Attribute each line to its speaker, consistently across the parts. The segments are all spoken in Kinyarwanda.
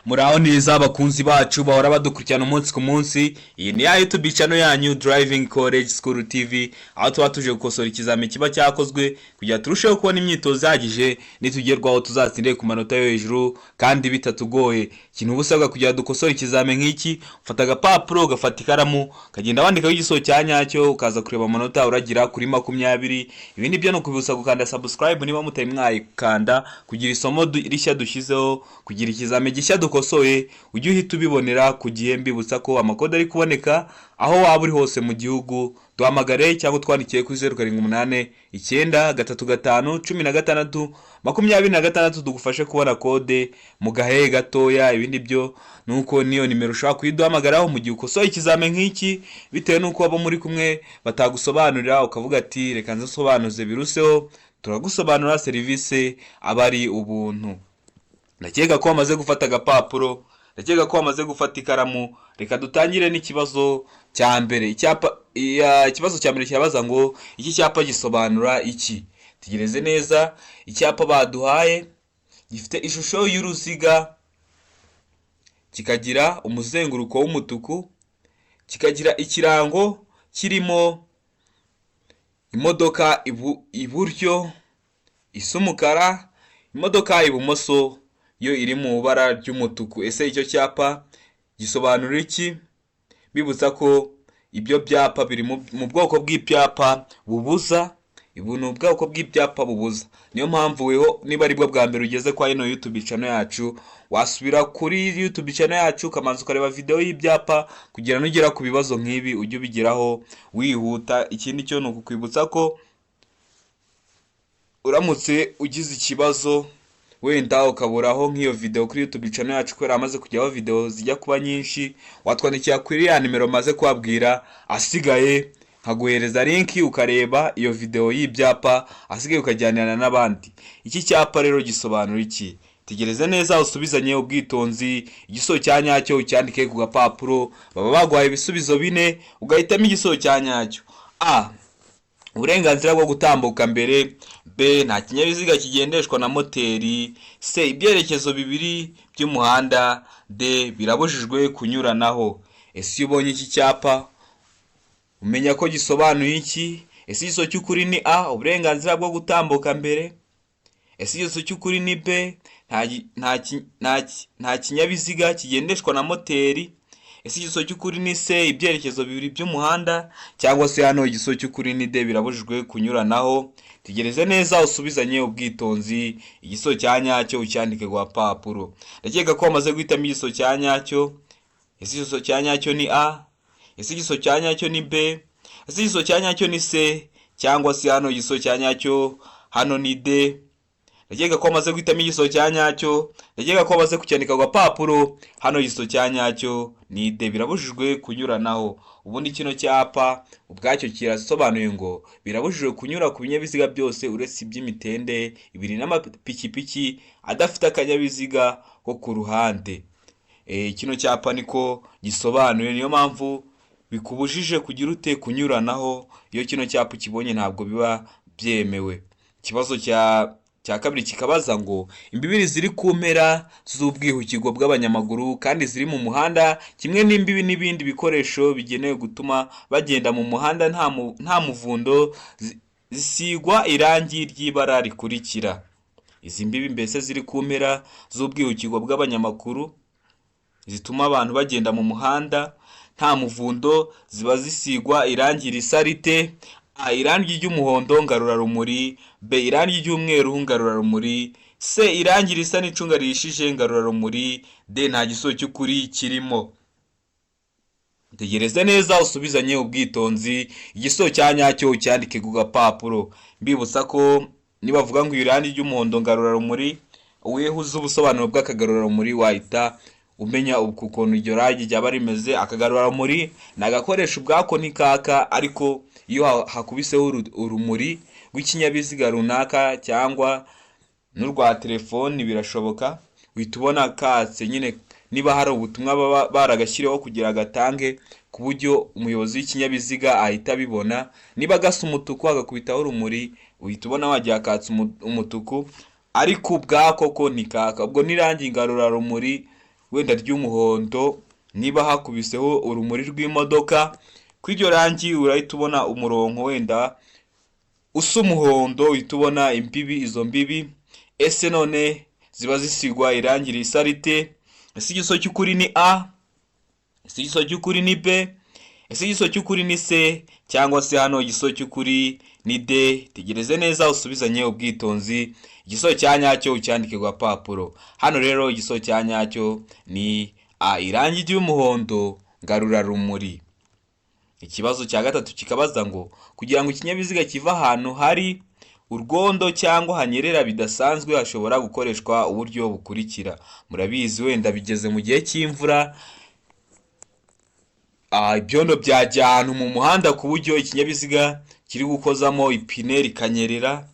Speaker 1: Muraho neza, abakunzi bacu bahora badukurikirana umunsi ku munsi. Iyi ni ya YouTube channel yanyu, Driving College School TV, aho tuba tuje gukosora ikizami kiba cyakozwe kugira turusheho kubona imyitozo ihagije, nitugerwaho tuzatsinde ku manota yo hejuru kandi bitatugoye. Ikintu uba usabwa kugira dukosore ikizami nk'iki: ufata agapapuro, ugafata ikaramu, ukagenda wandikaho igisubizo cya nyacyo, ukaza kureba amanota uragira kuri 20. Ibindi byo ni ukubibutsa gukanda subscribe niba mutari mwayikanda, kugira isomo rishya dushyizeho, kugira ikizami gishya dukosoye, ujye uhita ubibonera ku gihe. Mbibutsa ko amakode ari kuboneka aho waba uri hose mu gihugu. Duhamagare cyangwa utwandikiye kuri 0789351626, tugufashe kubona kode mu gahe gatoya. Ibindi byo ni uko niyo nimero ushobora kuyiduhamagaraho mu gihe ukosoye ikizami nk'iki, bitewe n'uko abo muri kumwe batagusobanurira, ukavuga ati: "Reka nzisobanuze biruseho." Turagusobanurira, serivisi aba ari ubuntu. Ndakeka ko wamaze gufata agapapuro, ndakeka ko wamaze gufata ikaramu. Reka dutangire n'ikibazo cya mbere. Icyapa, ikibazo cya mbere kirabaza ngo: "Iki cyapa gisobanura iki?" Tegereze neza. Icyapa baduhaye gifite ishusho y'uruziga, kikagira umuzenguruko w'umutuku, kikagira ikirango kirimo imodoka iburyo isa umukara, imodoka ibumoso yo iri mu ibara ry'umutuku. Ese icyo cyapa gisobanura iki? Bibutsa ko ibyo byapa biri mu bwoko bw'ibyapa bubuza. Ubu ni ubwoko bw'ibyapa bubuza. Niyo mpamvu weho niba aribwo bwa mbere ugeze kwa ino YouTube channel yacu, wasubira kuri YouTube channel yacu, ukamanza ukareba video y'ibyapa, kugira nugera ku bibazo nk'ibi ujye ubigeraho wihuta. Ikindi cyo ni ukukwibutsa ko uramutse ugize ikibazo, wenda ukaburaho nk'iyo video kuri YouTube channel yacu, kubera hamaze kujyaho video zijya kuba nyinshi, watwandikira kuri ya nimero maze kubabwira, asigaye nkaguhereza link ukareba iyo video y'ibyapa, asigaye ukajyanirana n'abandi. Iki cyapa rero gisobanura iki? Tegereze neza, usubizanye ubwitonzi, igisubizo cya nyacyo ucyandike ku gapapuro. Baba baguhaye ibisubizo bine, ugahitamo igisubizo cya nyacyo. A, uburenganzira bwo gutambuka mbere. B, nta kinyabiziga kigendeshwa na moteri. C, ibyerekezo bibiri by'umuhanda. D, birabujijwe kunyuranaho. Ese iyo ubonye iki cyapa umenya ko gisobanuye iki? Ese igisubizo cy'ukuri ni A, uburenganzira bwo gutambuka mbere? Ese igisubizo cy'ukuri ni B, nta kinyabiziga kigendeshwa na moteri? Ese igisubizo cy'ukuri ni C, ibyerekezo bibiri by'umuhanda? Cyangwa se hano igisubizo cy'ukuri ni D, birabujijwe kunyuranaho? Tegereze neza, usubizanye ubwitonzi, igisubizo cya nyacyo ucyandike ku gapapuro. Ndakeka ko wamaze guhitamo igisubizo cya nyacyo. Ese igisubizo cya nyacyo ni A? Ese igisubizo cya nyacyo ni B? Ese igisubizo cya nyacyo ni C? Cyangwa se hano igisubizo cya nyacyo hano ni D? Ndakeka ko wamaze guhitamo igisubizo cya nyacyo, ndakeka ko wamaze kucyandika ku gapapuro. Hano igisubizo cya nyacyo ni D, birabujijwe kunyuranaho. Ubundi kino cyapa ubwacyo kirasobanuye ngo birabujijwe kunyura ku binyabiziga byose uretse iby'imitende ibiri n'amapikipiki adafite akanyabiziga ko ku ruhande. Kino cyapa niko gisobanuye. Niyo mpamvu bikubujije kugira ute? Kunyuranaho. Iyo kino cyapa ukibonye, ntabwo biba byemewe. Ikibazo cya kabiri kikabaza ngo: "Imbibi ziri ku mpera z'ubwihukirwa bw'abanyamaguru kandi ziri mu muhanda, kimwe n'imbibi n'ibindi bikoresho bigenewe gutuma bagenda mu muhanda nta muvundo, zisigwa irangi ry'ibara rikurikira." Izi mbibi mbese ziri ku mpera z'ubwihukirwa bw'abanyamaguru, zituma abantu bagenda mu muhanda nta muvundo, ziba zisigwa irangi risa rite? A, irangi ry'umuhondo ngarurarumuri. B, irangi ry'umweru ngarurarumuri. C, irangi risa n'icunga rihishije ngarurarumuri. D, nta gisubizo cy'ukuri kirimo. Tegereze neza, usubizanye ubwitonzi, igisubizo cya nyacyo ucyandike ku gapapuro. Mbibutsa ko nibavuga ngo irangi ry'umuhondo ngarurarumuri, weho uzi ubusobanuro bw'akagarurarumuri wahita umenya ukuntu iryo rangi ryaba rimeze. Akagarurarumuri ni agakoresho ubwako ntikaka, ariko iyo hakubiseho urumuri rw'ikinyabiziga runaka cyangwa n'urwa telefoni birashoboka, uhita ubona katse nyine, niba hari ubutumwa baba baragashyiriweho kugira gatange, ku buryo umuyobozi w'ikinyabiziga ahita abibona. Niba gasa umutuku, agakubitaho urumuri, uhita ubona wagiye akatsa umutuku, ariko ubwako ko ntikaka. Ubwo n'irangi ngarurarumuri. wenda ry'umuhondo, niba hakubiseho urumuri rw'imodoka kuri iryo rangi urahita ubona umurongo wenda usa umuhondo, uhita ubona imbibi. Izo mbibi ese none ziba zisigwa irangi risa rite? Ese igisubizo cy'ukuri ni A? Ese igisubizo cy'ukuri ni B? Ese igisubizo cy'ukuri ni C? Cyangwa se hano igisubizo cy'ukuri ni D? Tegereze neza usubizanye ubwitonzi, igisubizo cya nyacyo ucyandike ku gapapuro. Hano rero igisubizo cya nyacyo ni A, irangi ry'umuhondo ngarurarumuri. Ikibazo cya gatatu kikabaza ngo kugira ngo ikinyabiziga kive ahantu hari urwondo cyangwa hanyerera bidasanzwe hashobora gukoreshwa uburyo bukurikira. Murabizi wenda bigeze mu gihe cy'imvura, ibyondo byajya ahantu mu muhanda ku buryo ikinyabiziga kiri gukozamo ipine rikanyerera.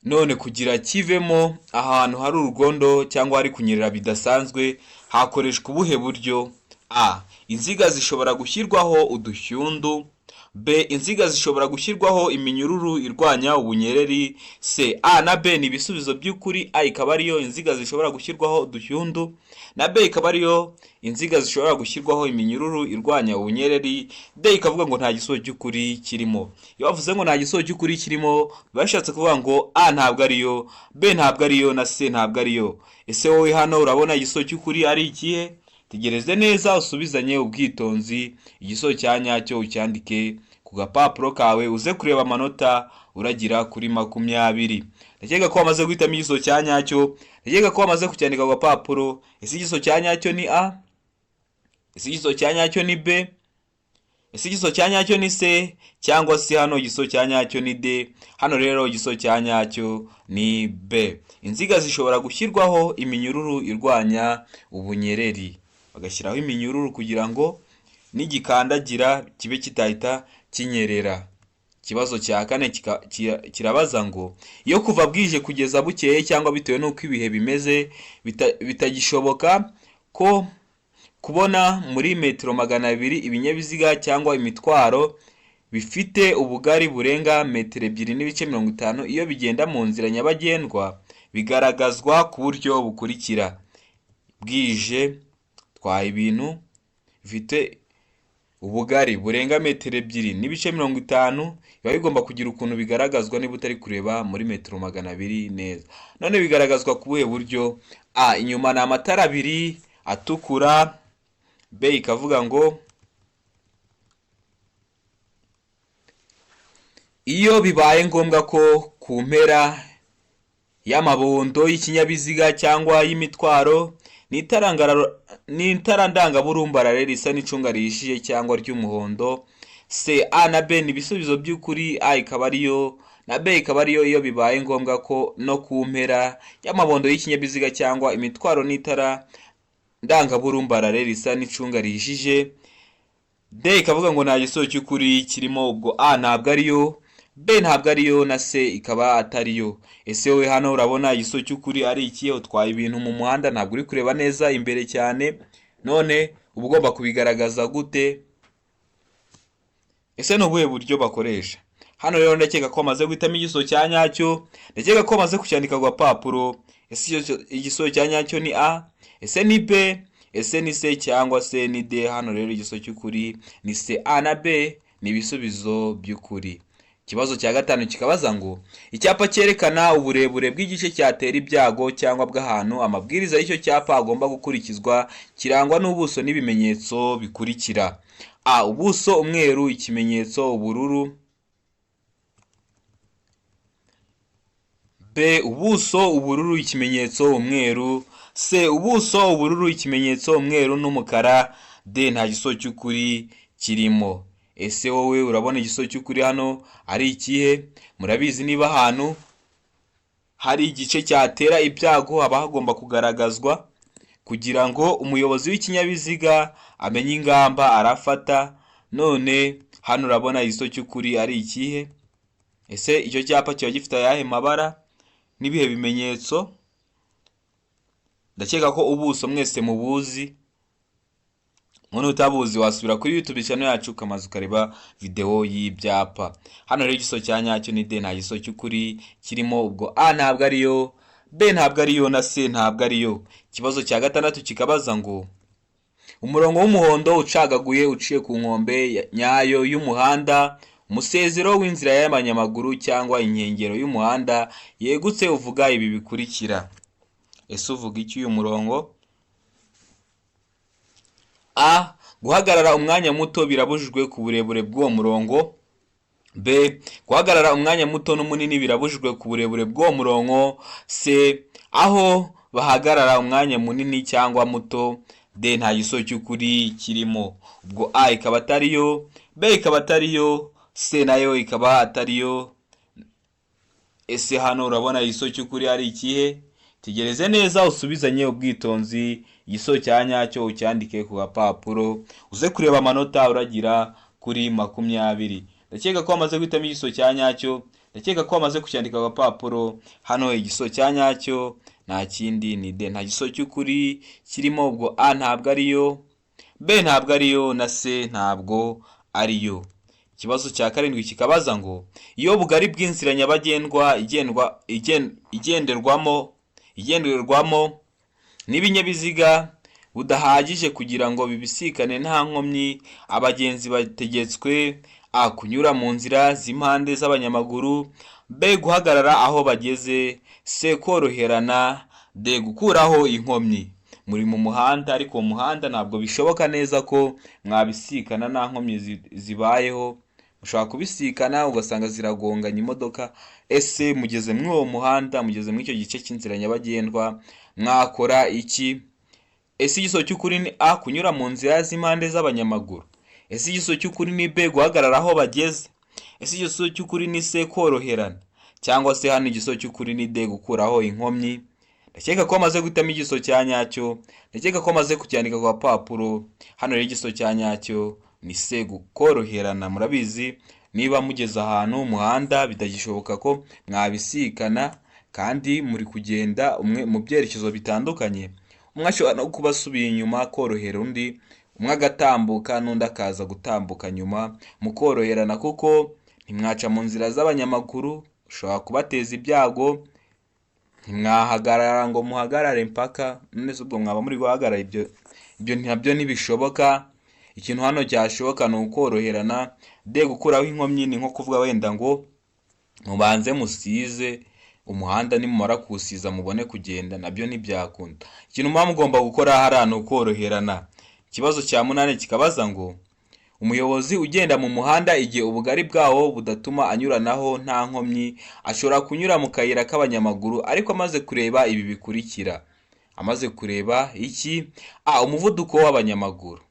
Speaker 1: None kugira kivemo ahantu hari urwondo cyangwa hari kunyerera bidasanzwe hakoreshwa ubuhe buryo? A, inziga zishobora gushyirwaho udushyundu. B, inziga zishobora gushyirwaho iminyururu irwanya ubunyereri. C, A na B ni ibisubizo by'ukuri. A ikaba ariyo inziga zishobora gushyirwaho udushyundu, na B ikaba ariyo inziga zishobora gushyirwaho iminyururu irwanya ubunyereri. D ikavuga ngo nta gisubizo cy'ukuri kirimo. Iyo bavuze ngo nta gisubizo cy'ukuri kirimo, bashatse kuvuga ngo A ntabwo ariyo, B ntabwo ariyo, na C ntabwo ariyo. Ese wowe hano urabona igisubizo cy'ukuri ari ikihe? Tegereze neza usubizanye ubwitonzi, igisubizo cya nyacyo ucyandike ku gapapuro kawe, uze kureba amanota uragira kuri 20. Ndakeka ko wamaze guhitamo igisubizo cya nyacyo, ndakeka ko wamaze kucyandika ku gapapuro. Ese igisubizo cya nyacyo ni A? Ese igisubizo cya nyacyo ni B? Ese igisubizo cya nyacyo ni C? Cyangwa se hano igisubizo cya nyacyo ni D? Hano rero igisubizo cya nyacyo ni B. Inziga zishobora gushyirwaho iminyururu irwanya ubunyereri, bagashyiraho iminyururu kugira ngo nigikandagira kibe kitahita kinyerera. Ikibazo cya kane kirabaza ngo iyo kuva bwije kugeza bukeye cyangwa bitewe n'uko ibihe bimeze bitagishoboka ko kubona muri metero 200 ibinyabiziga cyangwa imitwaro bifite ubugari burenga metero 2.50 iyo bigenda mu nzira nyabagendwa, bigaragazwa ku buryo bukurikira. Bwije twaye ibintu bifite ubugari burenga metero 2.50, biba bigomba kugira ukuntu bigaragazwa niba utari kureba muri metero 200 neza. None bigaragazwa ku buhe buryo? A, inyuma ni amatara abiri atukura. B ikavuga ngo iyo bibaye ngombwa ko ku mpera y'amabondo y'ikinyabiziga cyangwa y'imitwaro n'itara ndangaburumbarare risa n'icunga rihishije cyangwa ry'umuhondo. C, A na B ni ibisubizo by'ukuri. A ikaba ariyo na B ikaba ariyo iyo bibaye ngombwa ko no ku mpera y'amabondo y'ikinyabiziga cyangwa imitwaro n'itara ndangaburumbarare risa n'icunga rihishije. D ikavuga ngo nta gisubizo cy'ukuri kirimo. Ubwo A ntabwo ariyo, B ntabwo ariyo, na C ikaba atariyo. Ese wowe hano urabona igisubizo cy'ukuri ari ikihe? Utwaye ibintu mu muhanda ntabwo uri kureba neza imbere cyane, none uba ugomba kubigaragaza gute? Ese ni ubuhe buryo bakoresha? Hano rero ndakeka ko bamaze guhitamo igisubizo cya nyacyo, ndakeka ko bamaze kucyandika ku gapapuro. Ese igisubizo cya nyacyo ni A? Ese ni B? Ese ni C? Cyangwa se ni D? Hano rero igisubizo cy'ukuri ni C. A na B ni ibisubizo by'ukuri. Ikibazo cya gatanu kikabaza ngo icyapa cyerekana uburebure bw'igice cyatera ibyago cyangwa bw'ahantu amabwiriza y'icyo cyapa agomba gukurikizwa kirangwa n'ubuso n'ibimenyetso bikurikira. A, ubuso umweru, ikimenyetso ubururu. B, ubuso ubururu, ikimenyetso umweru. C, ubuso ubururu, ikimenyetso umweru n'umukara. D, nta gisubizo cy'ukuri kirimo. Ese wowe urabona igisubizo cy'ukuri hano ari ikihe? Murabizi niba ahantu hari igice cyatera ibyago haba hagomba kugaragazwa kugira ngo umuyobozi w'ikinyabiziga amenye ingamba arafata. None hano urabona igisubizo cy'ukuri ari ikihe? Ese icyo cyapa kiba gifite ayahe mabara n'ibihe bimenyetso? Ndakeka ko ubuso mwese mubuzi. Umuntu utabuzi wasubira kuri YouTube channel yacu ukamaze ukareba video y'ibyapa. Hano rero igisubizo cya nyacyo ni D, nta gisubizo cy'ukuri kirimo. Ubwo A ntabwo ariyo, B ntabwo ariyo na C ntabwo ariyo. Ikibazo cya gatandatu kikabaza ngo umurongo w'umuhondo ucagaguye uciye ku nkombe nyayo y'umuhanda, umusezero w'inzira y'abanyamaguru cyangwa inkengero y'umuhanda yegutse uvuga ibi bikurikira. Ese uvuga iki uyu murongo? A. Guhagarara umwanya muto birabujijwe ku burebure bw'uwo murongo. B. Guhagarara umwanya muto n'umunini birabujijwe ku burebure bw'uwo murongo. C. Aho bahagarara umwanya munini cyangwa muto. D. Nta gisubizo cy'ukuri kirimo. Ubwo A ikaba atariyo, B ikaba atariyo, C nayo ikaba atariyo. Ese hano urabona igisubizo cy'ukuri ari ikihe? Tegereze neza usubizanye ubwitonzi, igisubizo cya nyacyo ucyandike ku gapapuro, uze kureba amanota uragira kuri 20. Ndakeka ko wamaze guhitamo igisubizo cya nyacyo, ndakeka ko wamaze kucyandika ku gapapuro. Hano igisubizo cya nyacyo nta kindi ni D. Nta gisubizo cy'ukuri kirimo. Ubwo A ntabwo ariyo, B ntabwo ariyo na C ntabwo ariyo. Ikibazo cya karindwi kikabaza ngo iyo ubugari bw'inzira nyabagendwa igenderwamo n'ibinyabiziga budahagije kugira ngo bibisikane nta nkomyi, abagenzi bategetswe A. kunyura mu nzira z'impande z'abanyamaguru, B. guhagarara aho bageze, C. koroherana, D. gukuraho inkomyi. Muri mu muhanda, ariko uwo muhanda ntabwo bishoboka neza ko mwabisikana nta nkomyi zibayeho. Mushobora kubisikana ugasanga ziragonganye imodoka. Ese mugeze muri uwo muhanda, mugeze muri icyo gice cy'inzira nyabagendwa, mwakora iki? Ese igisubizo cy'ukuri ni A. kunyura mu nzira z'impande z'abanyamaguru? Ese igisubizo cy'ukuri ni B. guhagarara aho bageze? Ese igisubizo cy'ukuri ni C. koroherana? Cyangwa se hano igisubizo cy'ukuri ni D. gukuraho inkomyi? Ndakeka ko wamaze guhitamo igisubizo cya nyacyo, ndakeka ko wamaze kucyandika ku gapapuro. Hano rero igisubizo cya nyacyo ni C. koroherana. Murabizi, niba mugeze ahantu umuhanda bitagishoboka ko mwabisikana kandi muri kugenda umwe mu byerekezo bitandukanye, umwe ashobora no kuba asubiye inyuma korohera undi, umwe agatambuka n'undi akaza gutambuka nyuma, mukoroherana, kuko ntimwaca mu nzira z'abanyamaguru, ushobora kubateza ibyago. Ntimwahagarara ngo muhagarare mpaka, none se ubwo mwaba muri guhagarara? Ibyo nabyo ntibishoboka. Ikintu hano cyashoboka ni ukoroherana. D. gukuraho inkomyi ni nko kuvuga wenda ngo mubanze musize umuhanda, nimumara kuwusiza mubone kugenda, nabyo ntibyakunda. Ikintu muba mugomba gukora hariya ni ukoroherana. Ikibazo cya munani kikabaza ngo umuyobozi ugenda mu muhanda igihe ubugari bwawo budatuma anyuranaho nta nkomyi, ashobora kunyura mu kayira k'abanyamaguru ariko amaze kureba ibi bikurikira. Amaze kureba iki? A. umuvuduko w'abanyamaguru,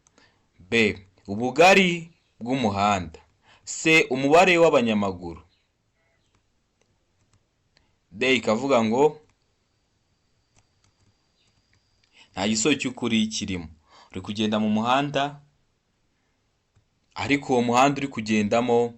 Speaker 1: B. ubugari bw'umuhanda, C. umubare w'abanyamaguru, D. ikavuga ngo nta gisubizo cy'ukuri kirimo. Uri kugenda mu muhanda, ariko uwo muhanda uri kugendamo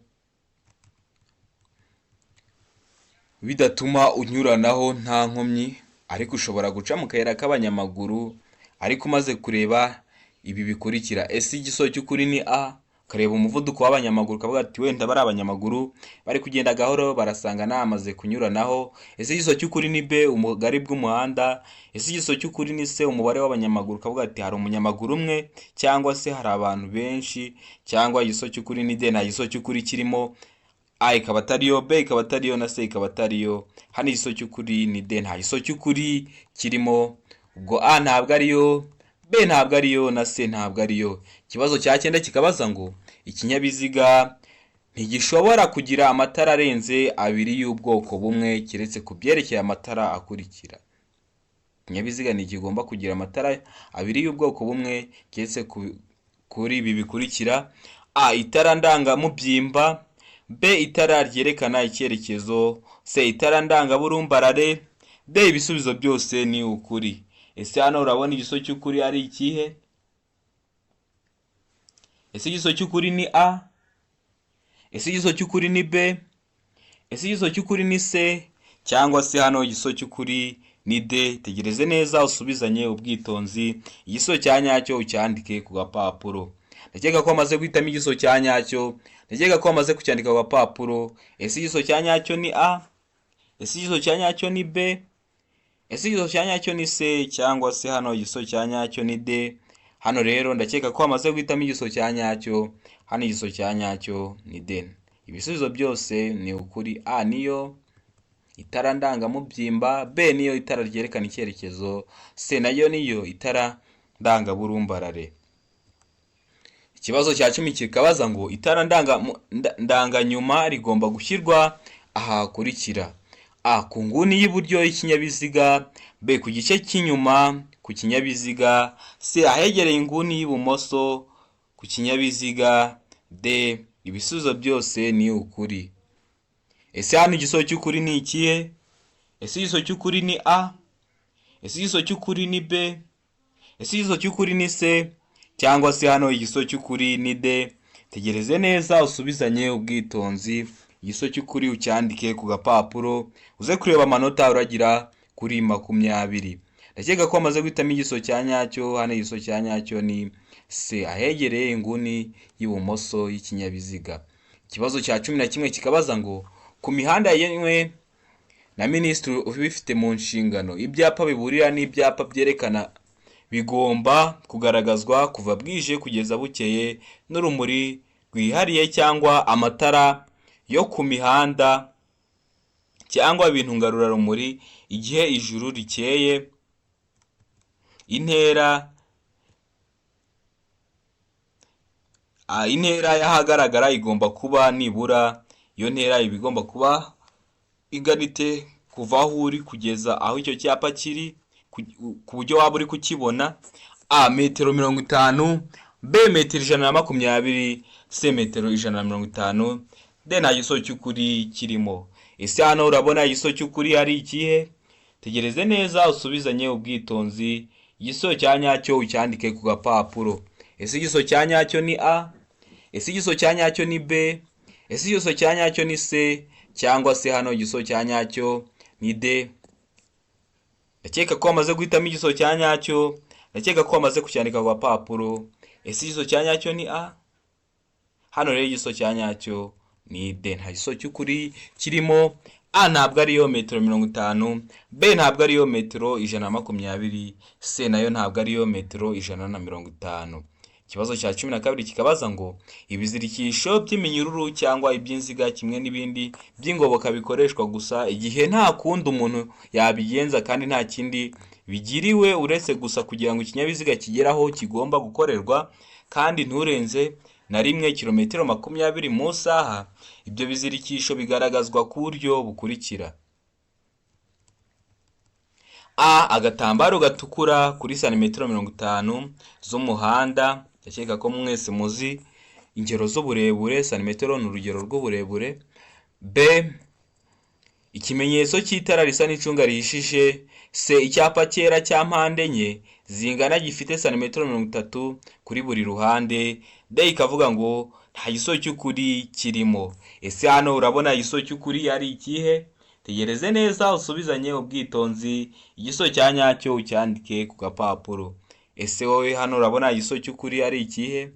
Speaker 1: bidatuma unyuranaho nta nkomyi, ariko ushobora guca mu kayira k'abanyamaguru ariko umaze kureba ibi bikurikira. Ese igisubizo cy'ukuri ni A? Ukareba umuvuduko w'abanyamaguru ukavuga ati wenda bari abanyamaguru bari kugenda gahoro, barasanga namaze kunyuranaho. Ese igisubizo cy'ukuri ni B? ubugari bw'umuhanda? Ese igisubizo cy'ukuri ni C? umubare w'abanyamaguru, ukavuga ati hari umunyamaguru umwe cyangwa se hari abantu benshi? Cyangwa igisubizo cy'ukuri ni D? Nta gisubizo cy'ukuri kirimo. A ikaba atariyo, B ikaba atariyo na C ikaba atariyo. Hano igisubizo cy'ukuri ni D. Nta gisubizo cy'ukuri kirimo. Ubwo A ntabwo ariyo, B ntabwo ariyo na C ntabwo ariyo. Ikibazo cya cyenda kikabaza ngo ikinyabiziga ntigishobora kugira amatara arenze abiri y'ubwoko bumwe keretse ku byerekeye amatara akurikira. Ikinyabiziga ntikigomba kugira amatara abiri y'ubwoko bumwe keretse kuri ibi bikurikira: A. itara ndangamubyimba, B. itara ryerekana icyerekezo, C. itara ndangaburumbarare, D. ibisubizo byose ni ukuri. Ese hano urabona igisubizo cy'ukuri ari ikihe? Ese igisubizo cy'ukuri ni A? Ese igisubizo cy'ukuri ni B? Ese igisubizo cy'ukuri ni C? Cyangwa se hano igisubizo cy'ukuri ni D? Tegereze neza usubizanye ubwitonzi, igisubizo cya nyacyo ucyandike ku gapapuro. Ndakeka ko wamaze guhitamo igisubizo cya nyacyo, ndakeka ko wamaze kucyandika ku gapapuro. Ese igisubizo cya nyacyo ni A? Ese igisubizo cya nyacyo ni B? Ese igisubizo cya nyacyo ni C cyangwa se hano igisubizo cya nyacyo ni D? Hano rero ndakeka ko wamaze guhitamo igisubizo cya nyacyo. Hano igisubizo cya nyacyo ni D. Ibisubizo byose ni ukuri. A niyo itara ndangamubyimba, B niyo itara ryerekana icyerekezo, C nayo niyo itara ndangaburumbarare. Ikibazo cya 10 kikabaza ngo itara ndanganyuma rigomba gushyirwa aha hakurikira: A ku nguni y'iburyo y'ikinyabiziga, B ku gice cy'inyuma ku kinyabiziga, C ahegereye inguni y'ibumoso ku kinyabiziga, D ibisubizo byose ni ukuri. Ese hano igisubizo cy'ukuri ni ikihe? Ese igisubizo cy'ukuri ni A? Ese igisubizo cy'ukuri ni B? Ese igisubizo cy'ukuri ni C? Cyangwa se hano igisubizo cy'ukuri ni D? Tegereze neza usubizanye ubwitonzi, igisubizo cy'ukuri ucyandike ku gapapuro, uze kureba amanota uragira kuri 20. Ndakeka ko wamaze guhitamo igisubizo cya nyacyo. Hano igisubizo cya nyacyo ni C, ahegereye inguni y'ibumoso y'ikinyabiziga. Ikibazo cya 11 kikabaza ngo ku mihanda yagenwe na minisitiri ubifite mu nshingano, ibyapa biburira n'ibyapa byerekana bigomba kugaragazwa kuva bwije kugeza bukeye n'urumuri rwihariye cyangwa amatara yo ku mihanda cyangwa ibintu ngarurarumuri igihe ijuru rikeye, intera y'ahagaragara igomba kuba nibura, iyo ntera iba igomba kuba ingana ite kuva aho uri kugeza aho icyo cyapa kiri ku buryo waba uri kukibona? A metero 50, B metero 120, C metero 150, D nta gisubizo cy'ukuri kirimo. Ese hano urabona igisubizo cy'ukuri ari ikihe? Tegereze neza usubizanye ubwitonzi, igisubizo cya nyacyo ucyandike ku gapapuro. Ese igisubizo cya nyacyo ni A? Ese igisubizo cya nyacyo ni B? Ese igisubizo cya nyacyo ni C? Cyangwa se hano igisubizo cya nyacyo ni D? Ndakeka ko wamaze guhitamo igisubizo cya nyacyo, ndakeka ko wamaze kucyandika ku gapapuro. Ese igisubizo cya nyacyo ni A? Hano rero igisubizo cya nyacyo ni D, nta gisubizo cy'ukuri kirimo. A ntabwo ariyo metero 50, B ntabwo ariyo metero 120, C nayo ntabwo ariyo metero 150. Ikibazo cya 12 kikabaza ngo ibizirikisho by'iminyururu cyangwa iby'inziga kimwe n'ibindi by'ingoboka bikoreshwa gusa igihe nta kundi umuntu yabigenza kandi nta kindi bigiriwe uretse gusa kugira ngo ikinyabiziga kigere aho kigomba gukorerwa kandi nturenze na rimwe kilometero 20 mu isaha. Ibyo bizirikisho bigaragazwa ku buryo bukurikira: A agatambaro gatukura kuri santimetero 50 z'umuhanda. Ndakeka ko mwese muzi ingero z'uburebure, santimetero ni urugero rw'uburebure. B ikimenyetso cy'itara risa n'icunga rihishije. C icyapa cyera cya mpande enye zingana gifite santimetero 30 kuri buri ruhande. D ikavuga ngo nta gisubizo cy'ukuri kirimo. Ese hano urabona igisubizo cy'ukuri ari ikihe? Tegereze neza usubizanye ubwitonzi, igisubizo cya nyacyo ucyandike ku gapapuro. Ese wowe hano urabona igisubizo cy'ukuri ari ikihe?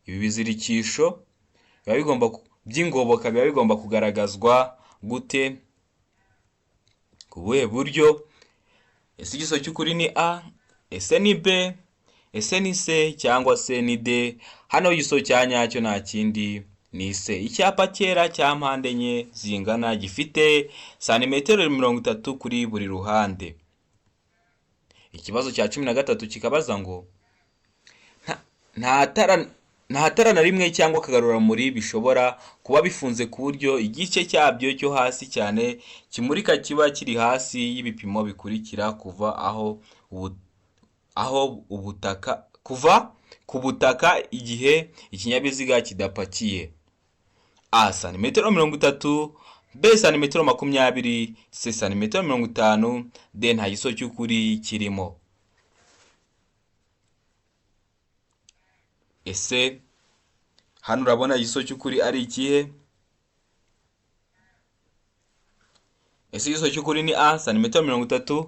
Speaker 1: Ibi bizirikisho biba bigomba by'ingoboka biba bigomba kugaragazwa gute? Ku buhe buryo? Ese igisubizo cy'ukuri ni A? Ese ni B? Ese ni C cyangwa se ni D? Hano igisubizo cya nyacyo nta kindi ni C. Icyapa cyera cya mpande enye zingana gifite santimetero 30 kuri buri ruhande. Ikibazo cya 13 kikabaza ngo nta tara na rimwe cyangwa akagarurarumuri bishobora kuba bifunze ku buryo igice cyabyo cyo hasi cyane kimurika kiba kiri hasi y'ibipimo bikurikira kuva aho ubutaka kuva ku butaka igihe ikinyabiziga kidapakiye. A santimetero 30, B santimetero 20, C santimetero 50, D nta gisubizo cy'ukuri kirimo. Ese hano urabona igisubizo cy'ukuri ari ikihe? Ese igisubizo cy'ukuri ni A santimetero 30?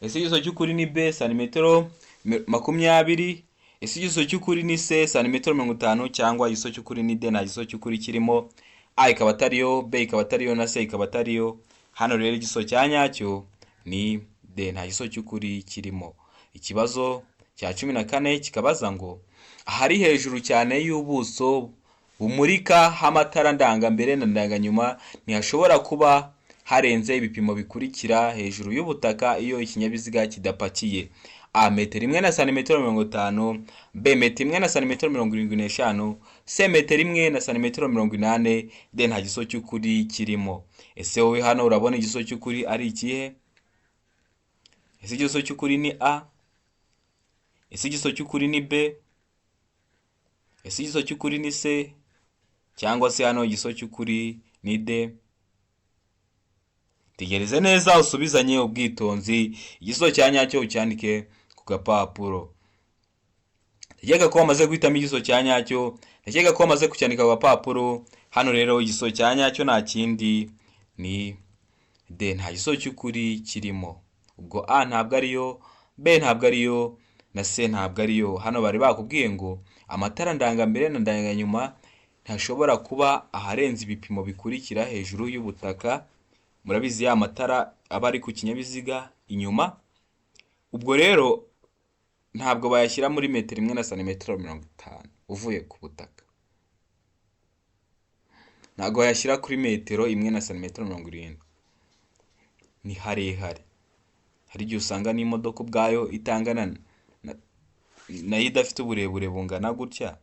Speaker 1: Ese igisubizo cy'ukuri ni B santimetero 20? Ese igisubizo cy'ukuri ni C santimetero 50 cyangwa igisubizo cy'ukuri ni D nta gisubizo cy'ukuri kirimo? A ikaba atariyo, B ikaba atariyo na C ikaba atariyo. Hano rero igisubizo cya nyacyo ni D, nta gisubizo cy'ukuri kirimo. Ikibazo cya 14 kikabaza ngo ahari hejuru cyane y'ubuso bumurika h'amatara ndangambere na ndanganyuma ntihashobora kuba harenze ibipimo bikurikira hejuru y'ubutaka iyo ikinyabiziga kidapakiye. A, metero 1 na santimetero 50, B, metero 1 na santimetero 75, C, metero 1 na santimetero 80, D, nta gisubizo cy'ukuri kirimo. Ese wowe hano urabona igisubizo cy'ukuri ari ikihe? Ese igisubizo cy'ukuri ni A? Ese igisubizo cy'ukuri ni B? Ese igisubizo cy'ukuri ni C? Cyangwa se hano igisubizo cy'ukuri ni D? Tegereze neza usubizanye ubwitonzi, igisubizo cya nyacyo ucyandike ku gapapuro. Ndakeka ko wamaze guhitamo igisubizo cya nyacyo, ndakeka ko wamaze kucyandika ku gapapuro. Hano rero igisubizo cya nyacyo nta kindi ni D, nta gisubizo cy'ukuri kirimo. Ubwo A ntabwo ariyo, B ntabwo ariyo, na C ntabwo ariyo. Hano bari bakubwiye ngo amatara ndangambere na ndanganyuma ntashobora kuba aharenze ibipimo bikurikira hejuru y'ubutaka. Murabizi ya matara aba ari ku kinyabiziga inyuma. Ubwo rero ntabwo bayashyira muri metero 1 na santimetero 50 uvuye ku butaka, ntabwo bayashyira kuri metero 1 na santimetero 70, ni harehare. Hari igihe usanga n'imodoka ubwayo itangana nayo idafite uburebure bungana gutya.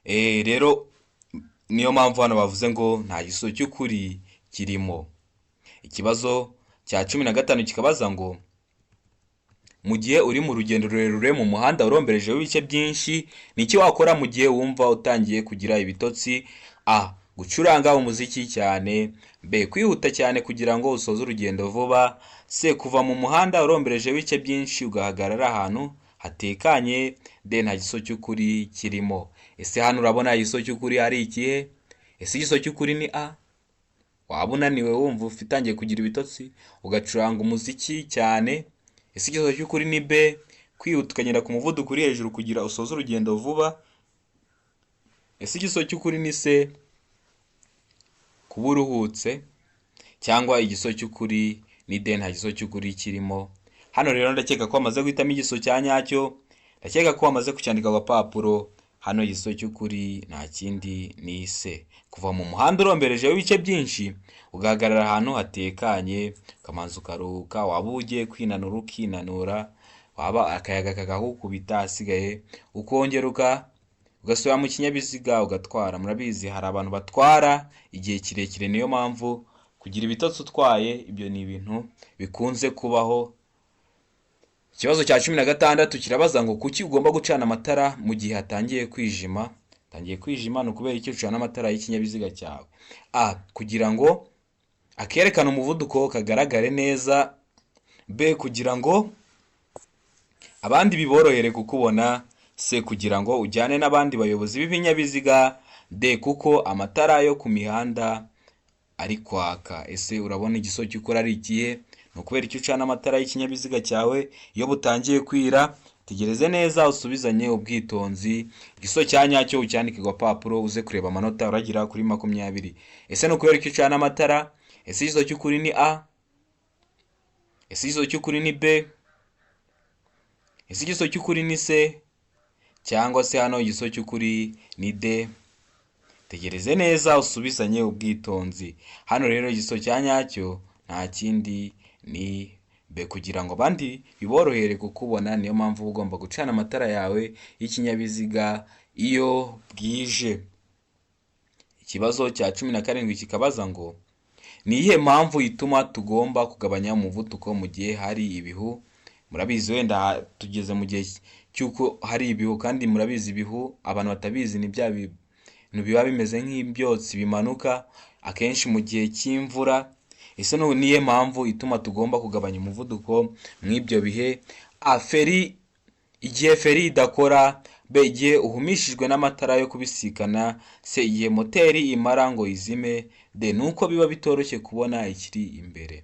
Speaker 1: Rero niyo mpamvu hano bavuze ngo nta gisubizo cy'ukuri kirimo. Ikibazo cya 15 kikabaza ngo mu gihe uri mu rugendo rurerure mu muhanda uromberejeho ibice byinshi, ni iki wakora mu gihe wumva utangiye kugira ibitotsi? A, gucuranga umuziki cyane, B, kwihuta cyane kugira ngo usoze urugendo vuba, C, kuva mu muhanda uromberejeho ibice byinshi ugahagarara ahantu hatekanye, D, nta gisubizo cy'ukuri kirimo. Ese hano urabona igisubizo cy'ukuri ari ikihe? Ese igisubizo cy'ukuri ni A? Waba unaniwe wumva utangiye kugira ibitotsi ugacuranga umuziki cyane. Ese igisubizo cy'ukuri ni B? Kwihuta ukagenda ku muvuduko uri hejuru kugira usoze urugendo vuba. Ese igisubizo cy'ukuri ni C? Kuba uruhutse. Cyangwa igisubizo cy'ukuri ni D, nta gisubizo cy'ukuri kirimo. Hano rero ndakeka ko wamaze guhitamo igisubizo cya nyacyo, ndakeka ko wamaze kucyandika ku gapapuro. Hano igisubizo cy'ukuri nta kindi ni C. Kuva mu muhanda uromberejeho ibice byinshi ugahagarara ahantu hatekanye, ukamanza ukaruhuka, waba ugiye kwinanura ukinanura, waba akayaga kakagukubita, hasigaye ukongera ugasubira mu kinyabiziga ugatwara. Murabizi hari abantu batwara igihe kirekire, niyo mpamvu kugira ibitotsi utwaye ibyo ni ibintu bikunze kubaho. Ikibazo cya 16 kirabaza ngo kuki ugomba gucana amatara mu gihe hatangiye kwijima? Hatangiye kwijima ni ukubera iki ucana amatara y'ikinyabiziga cyawe? A, kugira ngo akerekane umuvuduko kagaragare neza, B, kugira ngo abandi biborohere kukubona, C, kugira ngo ujyane n'abandi bayobozi b'ibinyabiziga, D, kuko amatara yo ku mihanda ari kwaka. Ese urabona igisubizo cy'ukuri ari ikihe? Ni ukubera icyo ucana amatara y'ikinyabiziga cyawe iyo butangiye kwira? Tegereze neza usubizanye ubwitonzi, igisubizo cya nyacyo ucyandike ku gapapuro, uze kureba amanota uragira kuri 20. Ese ni ukubera icyo ucana amatara? Ese igisubizo cy'ukuri ni A? Ese igisubizo cy'ukuri ni B? Ese igisubizo cy'ukuri ni C? Cyangwa se hano igisubizo cy'ukuri ni D? Tegereze neza usubizanye ubwitonzi. Hano rero igisubizo cya nyacyo nta kindi ni B, kugira ngo abandi biborohere kukubona. Niyo mpamvu uba ugomba gucana amatara yawe y'ikinyabiziga iyo bwije. Ikibazo cya 17 kikabaza ngo ni iyihe mpamvu ituma tugomba kugabanya umuvuduko mu gihe hari ibihu? Murabizi wenda tugeze mu gihe cy'uko hari ibihu, kandi murabizi ibihu, abantu batabizi ni bya bintu biba bimeze nk'ibyotsi bimanuka akenshi mu gihe cy'imvura. Ese niyo mpamvu ituma tugomba kugabanya umuvuduko mw'ibyo bihe? A, feri, igihe feri idakora, B, igihe uhumishijwe n'amatara yo kubisikana, C, igihe moteri imara ngo izime, D, nuko biba bitoroshye kubona ikiri imbere.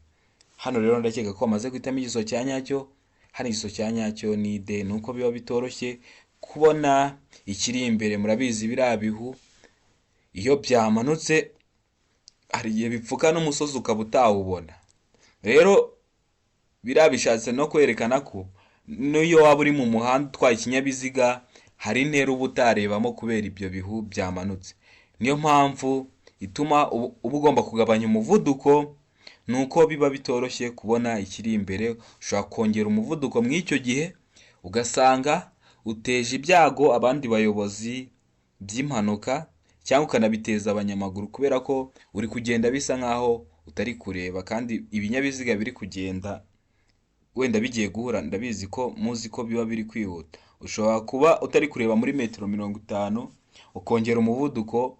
Speaker 1: Hano rero ndakeka ko wamaze guhitamo igisubizo cya nyacyo. Hano igisubizo cya nyacyo ni D, nuko biba bitoroshye kubona ikiri imbere. Murabizi biriya bihu iyo byamanutse Hari igihe bipfuka n'umusozi ukaba utawubona. Rero biriya bishatse no kwerekana ko n'iyo waba uri mu muhanda utwaye ikinyabiziga, hari intera uba utarebamo kubera ibyo bihu byamanutse. Niyo mpamvu ituma uba ugomba kugabanya umuvuduko, ni uko biba bitoroshye kubona ikiri imbere. Ushobora kongera umuvuduko muri icyo gihe, ugasanga uteje ibyago abandi bayobozi by'impanuka, cyangwa ukanabiteza abanyamaguru, kubera ko uri kugenda bisa nkaho utari kureba kandi ibinyabiziga biri kugenda wenda bigiye guhura, ndabizi ko muzi ko biba biri kwihuta. Ushobora kuba utari kureba muri metero 50, ukongera umuvuduko,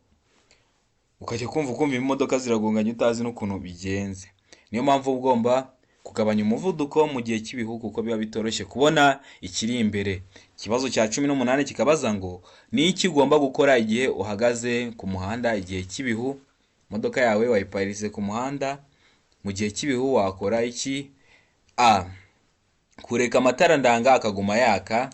Speaker 1: ukajya kumva ukumva imodoka ziragonganye utazi n'ukuntu bigenze. Niyo mpamvu uba ugomba kugabanya umuvuduko mu gihe cy'ibihu, kuko biba bitoroshye kubona ikiri imbere. Ikibazo cya 18 kikabaza ngo ni iki ugomba gukora igihe uhagaze ku muhanda igihe cy'ibihu? Imodoka yawe wayiparitse ku muhanda mu gihe cy'ibihu, wakora iki? A, kureka amatara ndanga akaguma yaka.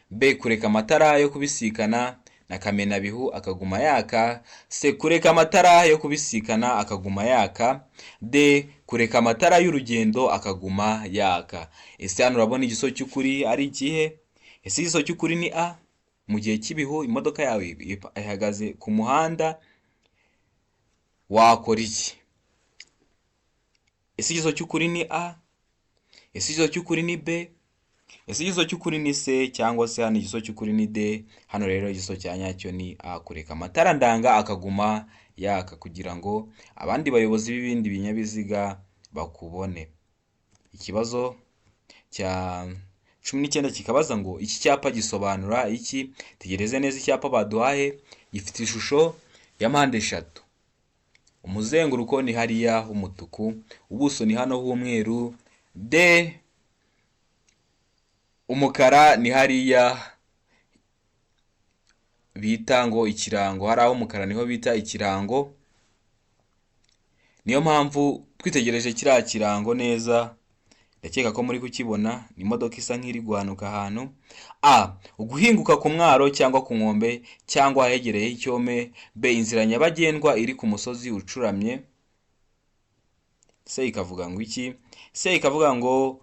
Speaker 1: B, kureka amatara yo kubisikana na kamenabihu akaguma yaka. C, kureka amatara yo kubisikana akaguma yaka. D, kureka amatara y'urugendo akaguma yaka. Ese hano urabona igisubizo cy'ukuri ari ikihe? Ese igisubizo cy'ukuri ni A? Mu gihe cy'ibihu imodoka yawe ihagaze ku muhanda, wakora iki? Ese igisubizo cy'ukuri ni A? Ese igisubizo cy'ukuri ni B? Ese igisubizo cy'ukuri ni C? Cyangwa se hano igisubizo cy'ukuri ni D? Hano rero igisubizo cya nyacyo ni A, kureka amatara ndanga akaguma yaka kugira ngo abandi bayobozi b'ibindi binyabiziga bakubone. Ikibazo cya 19 kikabaza ngo iki cyapa gisobanura iki? Tegereze neza icyapa baduhaye, gifite ishusho ya mpande eshatu. Umuzenguruko ni hariya h'umutuku, ubuso ni hano h'umweru, D umukara ni hariya bita ngo ikirango, hariya h'umukara niho bita ikirango. Niyo mpamvu twitegereje kiriya kirango neza, ndakeka ko muri kukibona, ni imodoka isa nk'iri guhanuka ahantu. A, uguhinguka ku mwaro cyangwa ku nkombe cyangwa ahegereye icyome. B, inzira nyabagendwa iri ku musozi ucuramye. C ikavuga ngo iki? C ikavuga ngo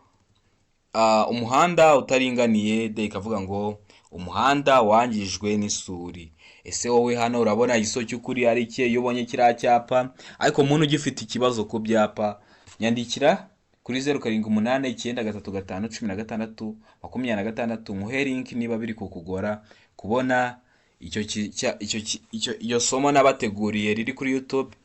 Speaker 1: umuhanda utaringaniye. D ikavuga ngo umuhanda wangijwe n'isuri. Ese wowe hano urabona igisubizo cy'ukuri ari ikihe iyo ubonye kiriya cyapa? Ariko muntu ugifite ikibazo ku byapa, nyandikira kuri 0789351626, nkuhe link niba biri kukugora kubona icyo icyo iyo somo nabateguriye riri kuri YouTube,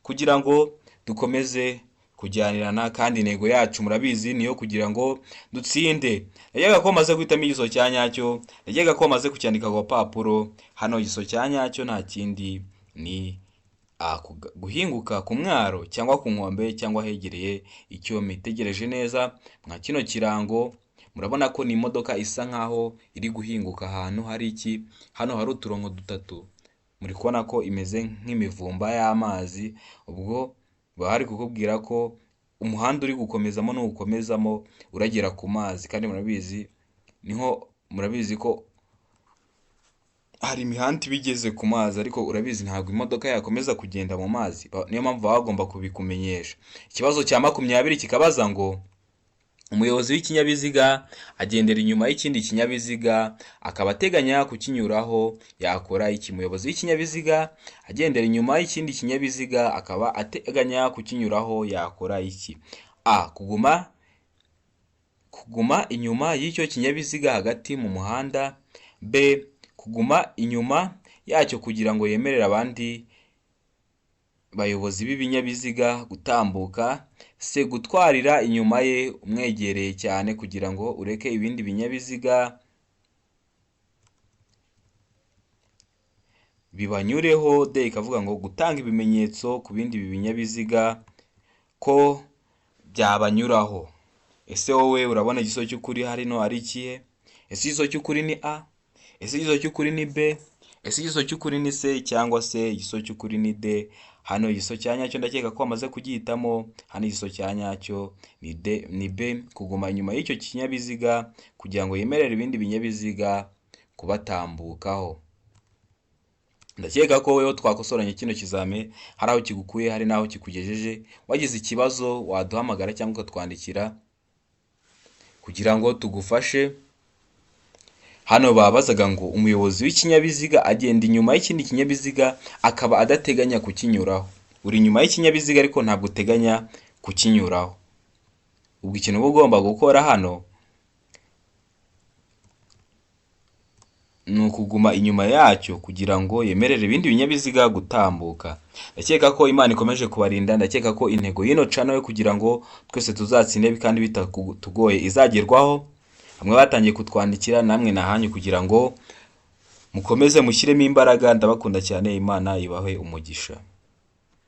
Speaker 1: kugira ngo dukomeze kujyanirana. Kandi intego yacu murabizi niyo kugira ngo dutsinde. Ndakeka ko maze guhitamo igisubizo cya nyacyo, ndakeka ko maze kucyandika ku gapapuro. Hano igisubizo cya nyacyo nta kindi ni A, guhinguka ku mwaro cyangwa ku nkombe cyangwa ahegereye icyome. Itegereje neza mwa kino kirango, murabona ko ni imodoka isa nkaho iri guhinguka ahantu hari iki? Hano hari uturongo dutatu, muri kubona ko imeze nk'imivumba y'amazi. Ubwo baba bari kukubwira ko umuhanda uri gukomezamo nuwukomezamo uragera ku mazi, kandi murabizi, niho murabizi ko hari imihanda iba igeze ku mazi, ariko urabizi ntabwo imodoka yakomeza kugenda mu mazi, niyo mpamvu baba bagomba kubikumenyesha. Ikibazo cya 20 kikabaza ngo umuyobozi w'ikinyabiziga agendera inyuma y'ikindi kinyabiziga akaba ateganya kukinyuraho, yakora iki? Umuyobozi w'ikinyabiziga agendera inyuma y'ikindi kinyabiziga akaba ateganya kukinyuraho, yakora iki? A, kuguma inyuma y'icyo kinyabiziga hagati mu muhanda. B, kuguma inyuma yacyo kugira ngo yemerere abandi bayobozi b'ibinyabiziga gutambuka. C, gutwarira inyuma ye umwegereye cyane kugira ngo ureke ibindi binyabiziga bibanyureho. D ikavuga ngo gutanga ibimenyetso ku bindi binyabiziga ko byabanyuraho. Ese wowe urabona igisubizo cy'ukuri hano ari ikihe? Ese igisubizo cy'ukuri ni A? Ese igisubizo cy'ukuri ni B? Ese igisubizo cy'ukuri ni C? Cyangwa se igisubizo cy'ukuri ni D? Hano igisubizo cya nyacyo ndakeka ko wamaze kugihitamo. Hano igisubizo cya nyacyo ni D, ni B, kuguma inyuma y'icyo kinyabiziga kugira ngo yemerere ibindi binyabiziga kubatambukaho. Ndakeka ko wewe twakosoranye kino kizame hari aho kigukuye, hari n'aho kikugejeje. Wagize ikibazo waduhamagara cyangwa ukatwandikira kugira ngo tugufashe. Hano babazaga ngo umuyobozi w'ikinyabiziga agenda inyuma y'ikindi kinyabiziga akaba adateganya kukinyuraho. Uri inyuma y'ikinyabiziga ariko ntabwo uteganya kukinyuraho. Ubwo ikintu uba ugomba gukora hano ni ukuguma inyuma yacyo kugira ngo yemerere ibindi binyabiziga gutambuka. Ndakeka ko Imana ikomeje kubarinda, ndakeka ko intego y'ino channel yo kugira ngo twese tuzatsinde kandi bitatugoye izagerwaho. Bamwe batangiye kutwandikira, namwe nahanyu kugira ngo mukomeze mushyiremo imbaraga. Ndabakunda cyane, Imana ibahe umugisha.